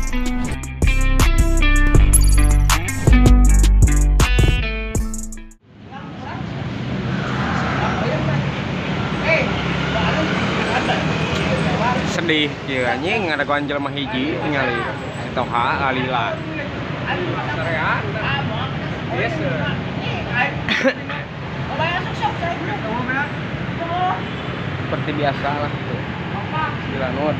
Sedih kieu anjing ngadagoan jelema hiji ningali si Toha lalila. Sorean. Yes. Seperti biasa lah tuh. Di Lanud.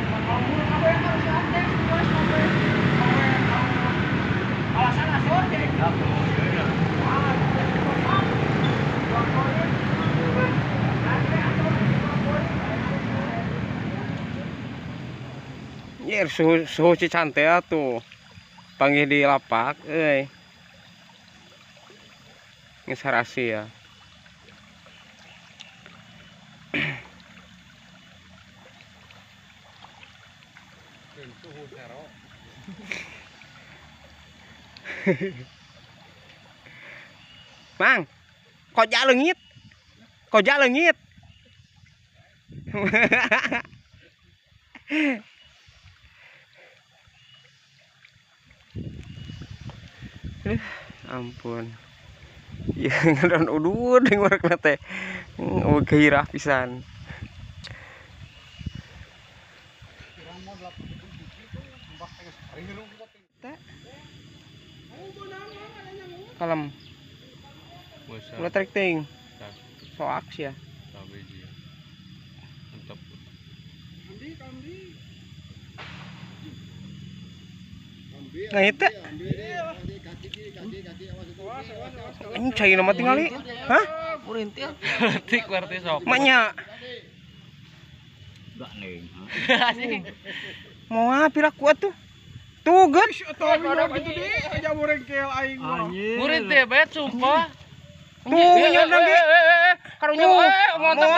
Nyer suhu Cicantea tuh. Panggih di lapak euy. Geus harasi ya. Mang, kojak leungit. Kojak leungit. Aduh, ampun. Ya ngadon udud jeung urang teh. Eueuh gairah pisan. Kalem. Ulah tarik ting. Soak sih ya. Mantap. Nah itu. Ini cai nama tingali. Hah? Murintil. Tik berarti sok. Maknya. Enggak neng. Mau pira kuat tuh. Tuh geus. Gitu deh, aja murengkel aing mah. Murintil bet sumpah. Tuh nyondong ge. Karunya mantap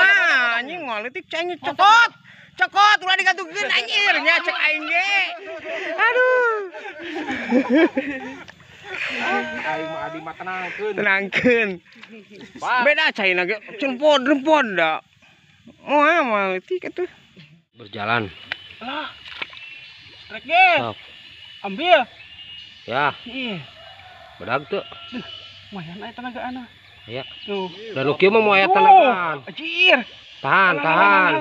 anjing ngaletik cai cokot. Cokot ulah digantungkeun anjir nya cek aing ge. Aduh. Aing mah adi mah tenangkeun. Tenangkeun. Beda caina ge cempod rempod da. Moal mah leutik atuh. Berjalan. Lah. Strike ge. Ambil. Ya. Iya. Bedag tuh. Duh, lumayan aya tenagaan. Ya. Tuh. Dan nu kieu mah moal aya tenagaan. Anjir. Tahan, tahan.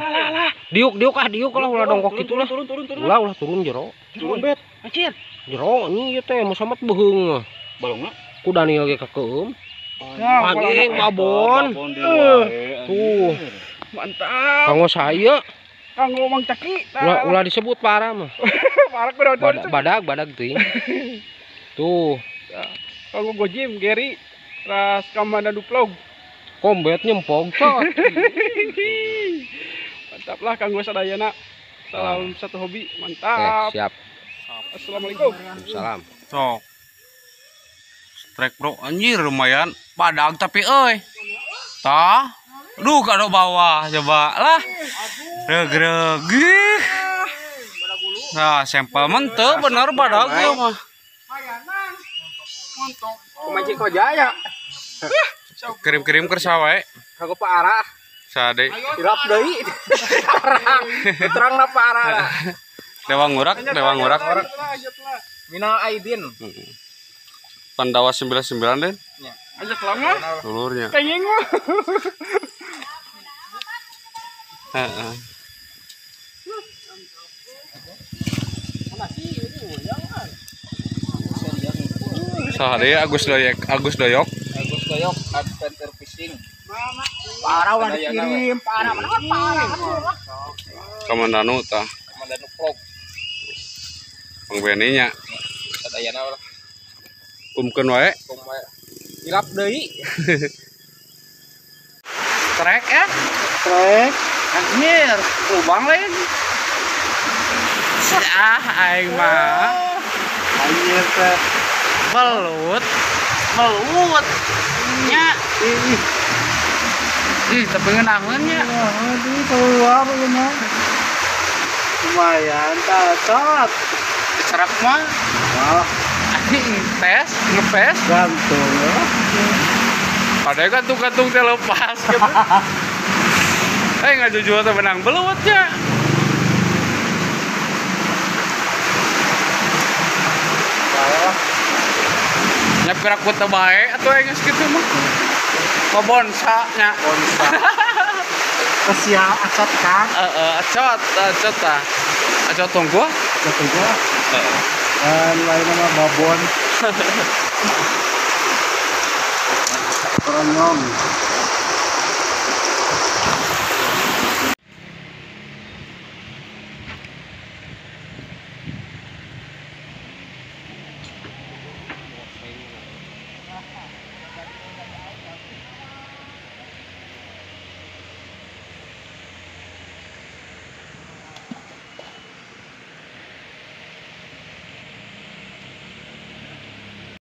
Diuk, diuk ah, diuk lah ulah dongkok gitu lah. Turun, turun, turun. Ulah, ulah turun jero. Turun bet. Anjir. Jero ini ieu teh mau samet beuheung. Balongna ku Daniel ge kakeum. Anjing babon. Tuh. Mantap. Kanggo saya. Kanggo Mang Caki. Ulah, ulah disebut parah mah. Parah kudu badag, badag teuing. Tuh. Kanggo Gojim, Gary, ras kamana duplog. Kombet nyempog cot. Mantap lah kanggo sadayana. Salam satu hobi, mantap. Oke, siap. Assalamualaikum. Salam. Sok. Strike bro, anjir lumayan. Badag tapi euy. Tah. Duh kado bawah coba lah. Regreg. Nah, sampel menteu bener badag ieu mah. Kumaci koja ya. Kirim-kirim ke sawah. Kanggo parah. Sade. Irap deui. Terang. Terang na parah. Dewa ngurak, dewa ngurak. Minal aidin. Pandawa 99 den. Ajak lama. Dulurnya. Kenging mah. Heeh. Sade Agus Doyok, Agus Doyok. Agus Doyok Adventure Fishing. Parah ulah dikirim, parah mana parah. Kamandanu tah. Kamandanu vlog. Bang Beni nya. Sadayana lah. Kumkeun wae. Kum wae. Hilap deui. Trek ya? Trek. Anjir, lubang lain. Ah, aing mah. Anjir teh. Belut. Belut. Nya. Ih, tapi ngeunaheun nya. Aduh, keluar ieu mah. Lumayan cocok. Serak mah. Wah. Anjing tes, ngepes. Gantung ya. Padahal gantung-gantung teh lepas gitu. Eh nggak jujur teh benang belutnya. Piraku teu bae atuh geus kitu mah. Babonsa nya. Bonsa. Kesial acot kan? Heeh, acot, acot tah. Acot tunggu. Acot tunggu. Heeh. Dan lain nama babon. Kronyong.